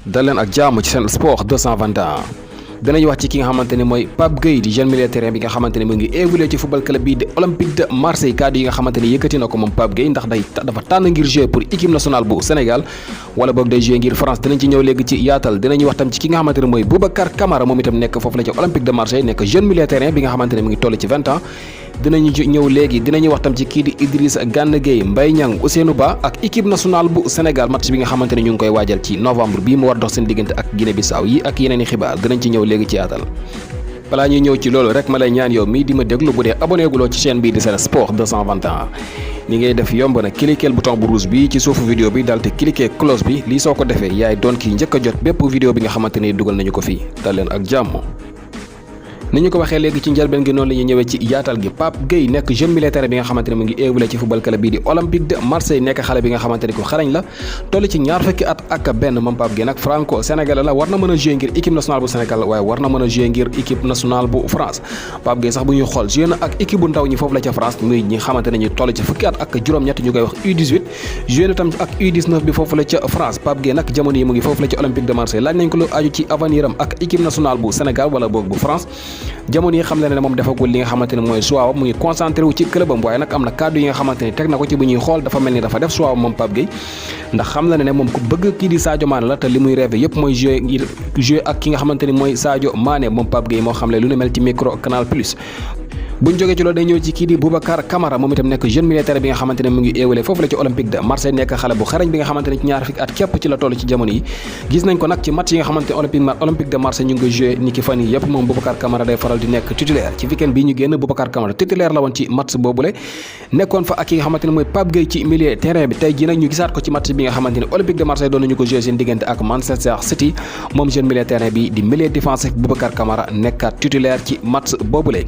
dal leen ak jàmm ci Sen Sports 221 dinañ wax ci ki nga xamante ne mooy Pape Gueye di jeune milieu terrain bi nga xamante ne mu ngi évolué ci football club bii de Olympique de Marseille kaddu yi nga xamante ne yëkkati na ko moom Pape Gueye ndax dafa tànn ngir jouer pour équipe nationale bu Sénégal wala boog day jouer ngir France dinañ ci ñëw léegi ci yaatal dinañu wax tam ci ki nga xamante ne mooy Boubacar Kamara moom itam nekk foofu la ci Olympique de Marseille nekk jeune milieu terrain bi nga xamante ne mu ngi toll ci 20 ans dinañu ñëw léegi dinañu wax tam ci kii di Idrissa Gana Gueye Mbaye Niang Osseynou ak équipe nationale bu Sénégal match bi nga xamante ne ñu ngi koy waajal ci novembre bii mu war dox seen diggante ak Guinée Bissau yi ak yeneen i xibaar dinañ ci ñëw léegi ci yaatal balaa ñuy ñëw ci loolu rek ma lay ñaan yow mii di ma déglu bu dee abonné guloo ci chaîne bii di Sen Sports 221 li ngay def yomb na cliquer bouton bu rouge bi ci suufu vidéo bi daal te cliquer cloche bi lii soo ko defee yaay doon kii njëkk a jot bépp vidéo bi nga xamante ne dugal nañu ko fii dal leen ak jàmm. ni ñu ko waxee léegi ci njëlbeen gi noonu la ñuy ñëwee ci yaatal gi Pape Gueye nekk jeune militaire bi nga xamante ne mu ngi évolué ci football club bii di Olympique de Marseille nekk xale bi nga xamante ne ko xarañ la toll ci ñaar fukki at ak benn moom Pape Gueye nag franco sénégalais la war na mën a jouer ngir équipe nationale bu Sénégal waaye war na mën a jouer ngir équipe nationale bu France Pape Gueye sax bu ñuy xool joué na ak équipe bu ndaw ñi foofu la ca France muy ñi xamante ne ñu toll ci fukki at ak juróom-ñett ñu koy wax U18 joué na tam ak U19 bi foofu la ca France Pape Gueye nag jamono yi mu ngi foofu la ca Olympique de Marseille laaj nañ ko lu aju ci avenir am ak équipe nationale bu Sénégal wala boog bu France jamono yi xam ne moom defagul li nga xamante ne mooy choix mu ngi concentré wu ci clubam waaye nag am na kàddu yi nga xamante ne teg na ko ci bu ñuy xool dafa mel ni dafa def choix moom Pape Gueye ndax xam na ne moom ku bëgg kii di Sadio Mané la te li muy rêvé yëpp mooy jouer ak ki nga xamante ni mooy Sadio Mané moom Pape Gueye moo xam ne lu ne mel ci micro Canal Plus buñ jógee ci loolu day ñëw ci kii di Boubacar Kamara moom itam nekk jeune militaire bi nga xamante ne mu ngi évolué foofu la ci Olympique de Marseille nekk xale bu xarañ bi nga xamante ne ci ñaar fukki at képp ci la toll ci jamono yi gis nañ ko nag ci match yi nga xamante ne Olympique de Marseille ñu ngi koy joué ni ki fan yi yëpp moom Boubacar Kamara day faral di nekk titulaire ci weekend bii ñu génn Boubacar Kamara titulaire la woon ci match boobule nekkoon fa ak ki nga xamante ne mooy Pape Gueye ci milieu terrain bi tey ji nag ñu gisaat ko ci match bi nga xamante ne Olympique de Marseille doon nañu ko joué seen diggante ak Manchester City moom jeune milieu terrain bi di milieu défensif Boubacar Kamara nekkaat titulaire ci match boobule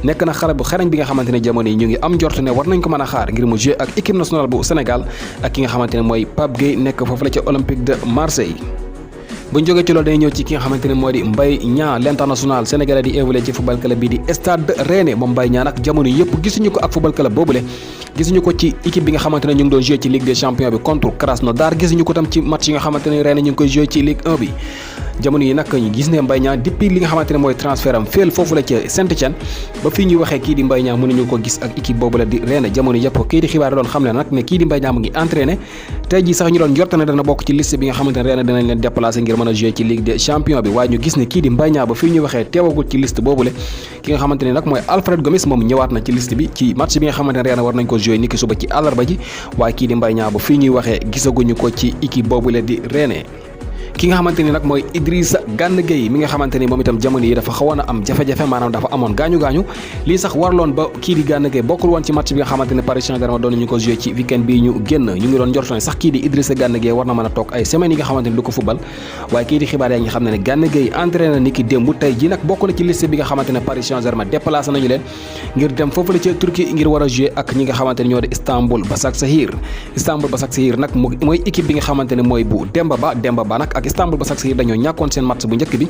nekk na xale bu xarañ bi nga xamante ne jamono yi ñu ngi am njort ne war nañ ko mën a xaar ngir mu jouer ak équipe nationale bu Sénégal ak ki nga xamante ne mooy Pape Gueye nekk foofu la ca Olympique de Marseille buñ jógee ci loolu day ñëw ci ki nga xamante ne moo di Mbaye Niang l'international sénégalais di évolué ci football club bi di Stade Rennais moom Mbaye Niang nag jamono yëpp gisuñu ko ak football club boobule gisuñu ko ci équipe bi nga xamante ne ñu ngi doon joué ci Ligue des champions bi contre Krasnodar gisuñu ko tam ci match yi nga xamante ne Rennais ñu ngi koy joué ci Ligue 1 bi jamono yi nag ñu gis ne Mbaye Niang depuis li nga xamante ne mooy transfert am féel foofu la ca Saint-Étienne ba fii ñuy waxee kii di Mbaye Niang mënuñu ko gis ak équipe boobu la di Rennais jamono yëpp kii di xibaar doon xam ne nag ne kii di Mbaye Niang mu ngi entraîné tey ji sax ñu doon njort ne dana bokk ci liste bi nga xamante ne Rennais danañ leen déplacé ngir mën a jouer ci Ligue des champions bi waaye ñu gis ne kii di Mbaye Niang ba fii ñuy waxee teewagul ci liste boobule ki nga xamante ne nag mooy Alfred Gomis moom ñëwaat na ci liste bi ci match bi nga xamante ne Rennais war nañ ko jouer niki suba ci àllarba ji waaye kii di Mbaye Niang ba fii ñuy waxee gisaguñu ko ci équipe boobule di Rennais ki nga xamante ni nag mooy Idrissa Gana Gueye mi nga xamante ni moom itam jamono yi dafa xawoon a am jafe-jafe maanaam dafa amoon gaañu-gaañu lii sax warloon ba kii di Gana Gueye bokkul woon ci match bi nga xamante ne Paris Saint-Germain doon nañu ko joué ci weekend bii ñu génn ñu ngi doon njorto ne sax kii di Idrissa Gana Gueye war na mën a toog ay semaines yi nga xamante ni du ko football waaye kii di xibaar yaa ngi xam ne Gana Gueye entraîné na ni ki démb tey ji nag bokk na ci liste bi nga xamante ne Paris Saint-Germain déplacé nañu leen ngir dem foofu la ca Turquie ngir war a joué ak ñi nga xamante ne ñoo di Istanbul Basaksehir nag mooy équipe bi nga xamante ne mooy bu Demba Ba nag ak Istanbul Basaksehir dañoo ñàkkoon seen match bu njëkk bi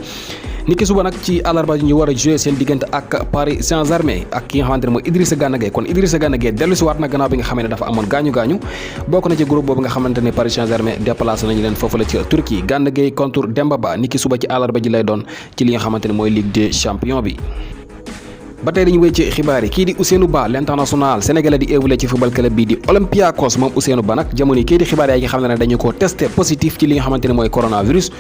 niki suba nag ci àllarba ñu war a jouer seen diggante ak Paris Saint-Germain ak ki nga xamante ne mooy Idrissa Gana Gueye kon Idrissa Gana Gueye dellu si waat na gannaaw bi nga xamee ne dafa amoon gaañu-gaañu bokk na ci groupe boobu nga xamante ne Paris Saint-Germain déplacé nañu leen foofu la ci Turquie Gana Gueye contre Demba Ba niki suba ci àllarba ji lay doon ci li nga xamante ne mooy Ligue des champions bi ba tey dañu wéy ci xibaar yi kii di Osseynou l'international sénégalais di évolué ci football club bi di Olympiakos moom Osseynou nag jamono yi kii di xibaar yaa ngi xam ne dañu ko testé positif ci li nga xamante ne mooy coronavirus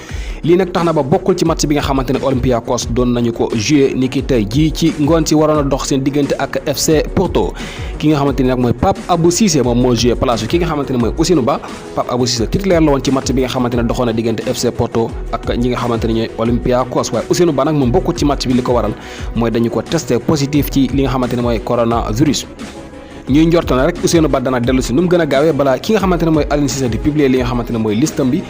lii nag tax na ba bokkul ci match bi nga xamante ne Olympiakos doon nañu ko joué ni ki tey jii ci ngoon si waroon a dox seen diggante ak FC Porto ki nga xamante ne nag mooy Pape Cissé moom moo joué place ki nga xamante ne mooy Osseynou Pape Cissé titulaire la woon ci match bi nga xamante ne doxoon na diggante FC Porto ak ñi nga xamante ne ñooy Olympiakos waaye Osseynou nag moom bokkul ci match bi li ko waral mooy dañu ko testé positif ci li nga xamante ne mooy coronavirus ñuy njort na rek Osseynou dana dellu si nu mu gën a gaawee balaa ki nga xamante ne mooy Aliou Cissé di publier li nga xamante ne mooy listam bi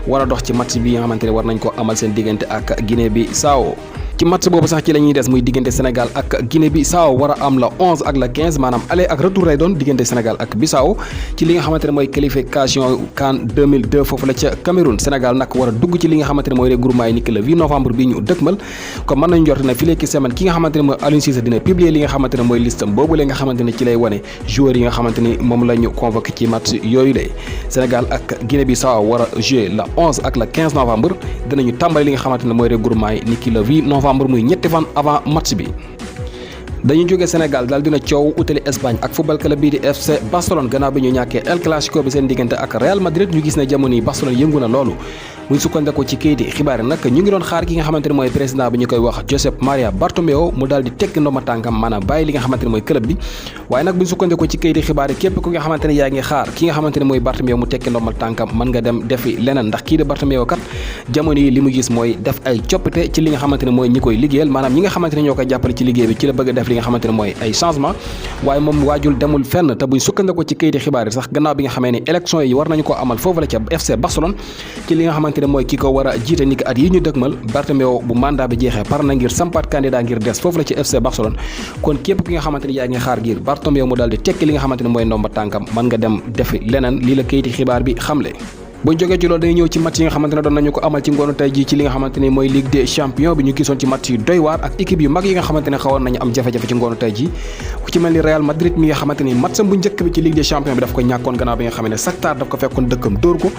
war a dox ci match bi nga xamante ne war nañ ko amal seen diggante ak Guinée Bissau ci match boobu sax ci la ñuy des muy diggante Sénégal ak Guinée Bissau war a am la 11 ak la 15 maanaam aller ak retour lay doon diggante Sénégal ak Bissau ci li nga xamante ne mooy qualification CAN 2002 foofu la ca Cameroun. Sénégal nag war a dugg ci li nga xamante ne mooy regroupement yi ni ki le 8 novembre bi ñu dëkkmal comme mën nañu njort ne fii léegi semaine ki nga xamante ne mooy Aliou Cissé dina publier li nga xamante ne mooy listam boobu la nga xamante ne ci lay wane joueurs yi nga xamante ni moom la ñu convoqué ci match yooyu de. Sénégal ak Guinée Bissau war a jouer la 11 ak la 15 novembre dinañu tàmbali li nga xamante ne mooy regroupement yi ni ki le 8 novembre muy ñetti fan avant match bi. dañu jógee Sénégal daal dina coow utali Espagne ak football club bii di FC Barcelone gannaaw bi ñu ñàkkee El Clasico bi seen diggante ak Real Madrid ñu gis ne jamono yi Barcelone yëngu na loolu muy sukkandiku ci kayiti xibaar yi nag ñu ngi doon xaar ki nga xamante ne mooy président bi ñu koy wax Josep Maria Bartomeu mu daal di tekki ndomba tànkam maanaam bàyyi li nga xamante ne mooy club bi waaye nag bu ñu sukkandiku ci kayiti xibaar yi képp ku nga xamante ne yaa ngi xaar ki nga xamante ne mooy Bartomeu mu tekki ndombal tànkam mën nga dem defi leneen ndax kii di Bartomeu kat jamono yi li mu gis mooy def ay coppite ci li nga xamante ne mooy ñi koy liggéeyal maanaam ñi nga xamante ne ñoo koy jàppale ci liggéey bi ci la bëgg a def li nga xamante ne mooy ay changement waaye moom waajul demul fenn te buñ sukkandiku ci kayiti xibaar yi sax gannaaw bi nga xamee ne élection yi war nañu ko amal foofu la ca FC Barcelone ci li nga xamante ne mooy ki ko war a jiite ni ki at yi ñu dëgmal Bartomeu bu mandat bi jeexee par na ngir sampaat candidat ngir des foofu la ci FC Barcelone kon képp ki nga xamante ne yaa ngi xaar ngir Bartomeu mu daal di tekki li nga xamante ne mooy ndomba tànkam mën nga dem defi leneen lii la kayiti xibaar bi xamle. buñ jógee ci loolu dañuy ñëw ci match yi nga xamante ne doon nañu ko amal ci ngoonu tey ji ci li nga xamante ne mooy Ligue des Champions bi ñu gisoon ci match yu doy waar ak équipe yu mag yi nga xamante ne xawoon nañu am jafe-jafe ci ngoonu tey ji ku ci mel ni Real Madrid mi nga xamante ni matcham bu njëkk bi ci Ligue des Champions bi daf ko ñàkkoon gannaaw bi nga xam ne Shakhtar daf ko fekkoon dëkkam dóor ko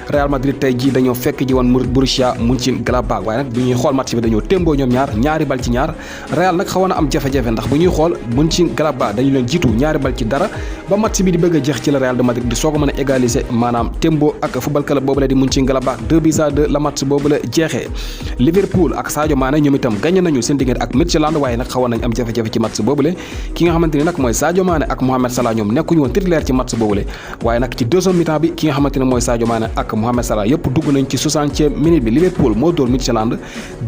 Real Madrid tey ji dañoo fekk ji woon Borussia Mönchengladbach waaye nag bu ñuy xool match bi dañoo témboo ñoom ñaari bal ci ñaar Real nag xawoon na am jafe-jafe ndax bu ñuy xool Mönchengladbach dañu leen jiitu ñaari bal ci dara ba match bi di bëgg a jeex ci la Real de Madrid di soog a mën a égaliser maanaam témboo ak football club boobu la di Mönchengladbach 2-2 la match boobu la jeexee Liverpool ak Sadio Mané ñoom itam gagné nañu seen diggante ak Midtjylland waaye nag xawoon nañ am jafe-jafe ci match boobule ki nga xamante ni nag mooy Sadio Mané ak Mohamed Salah ñoom nekkuñu woon titulaire ci match boobule waaye nag ci deuxième mi-temps bi ki nga xamante ne mooy Sadio Mané ak Mohamed Salah yëpp dugg nañ ci 60e minute bi Liverpool moo dóor Midtjylland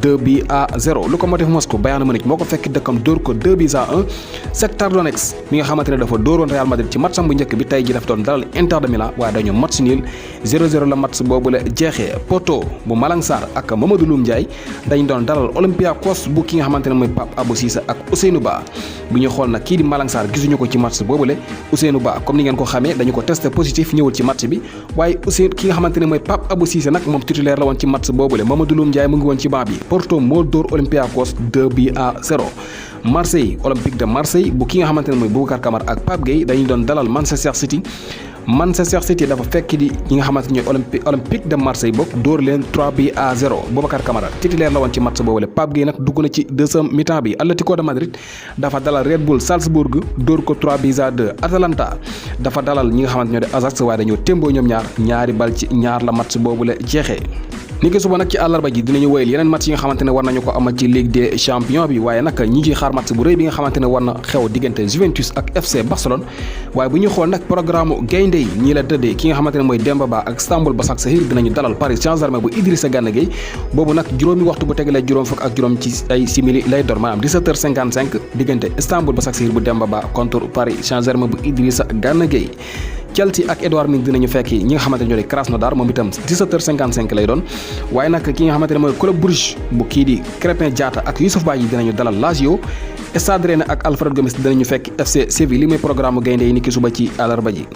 2-0 Lokomotiv Moscou Bayern Munich moo ko fekk dëkkam dóor ko 2-1 Shakhtar Donetsk mi nga xamante ne dafa dóoroon Real Madrid ci matcham bu njëkk bi tey ji daf doon dalal Inter de Milan waaye dañoo match nul 0-0 la match boobule jeexee Porto bu Malang Sarr ak Mamadou Loum Ndiaye dañ doon dalal Olympiakos bu ki nga xamante ne mooy Pape Abou Cissé ak Osseynou Ba bu ñu xool nag kii di Malang Sarr gisuñu ko ci match boobule Osseynou Ba comme ni ngeen ko xamee dañu ko testé positif ñëwul ci match bi waaye Osseynou ki nga xamante ne mooy Pape Abou Cissé nag moom titulaire la woon ci match boobule Mamadou Loum Ndiaye mu ngi woon ci banc bi Porto moo dóor Olympiakos 2-0 Marseille Olympique de Marseille bu ki nga xamante ne mooy Boubacar Kamara ak Pape Gueye dañu doon dalal Manchester City dafa fekk di ñi nga xamante ne ñooy Olympique de Marseille bokk dóor leen 3-0 Boubacar Kamara titulaire la woon ci match boobule Pape Gueye nag dugg na ci deuxième mi-temps bi Atlético de Madrid dafa dalal Red Bull Salzbourg dóor ko 3-2 Atalanta dafa dalal ñi nga xamante ne ñoo di Ajax waaye dañoo témboo ñoom ñaari bal ci ñaar la match boobule jeexee. ni ki suba nag ci àllarba ji dinañu wéyal yeneen match yi nga xamante ne war nañu ko amal ci Ligue des Champions bi waaye nag ñi ciy xaar match bu rëy bi nga xamante ne war na xew diggante Juventus ak FC Barcelone waaye bu ñuy xool nag programme gaynde yi ñii la tëddee ki nga xamante ne mooy Demba ak Istanbul Başakşehir dinañu dalal Paris Saint-Germain bu Idrissa Gana Gueye boobu nag juróomi waxtu bu tegalee juróom fukk ak juróom ci ay simili lay doon maanaam 17h55 diggante Istanbul Başakşehir bu Demba contre Paris Saint-Germain bu Idrissa Gana Gueye Chelsea ak Edouard mi dinañu fekk ñi nga xamante ne ñoo di Krasnodar moom itam 17h55 lay doon waaye nag ki nga xamante ne mooy Club Brugge bu kii di Krépin Diatta ak Youssouf Badji dinañu dalal Lazio Stade Rennais ak Alfred Gomis dinañu fekk FC Séville li muy programme gaynde yi ni ki suba ci àllarba ji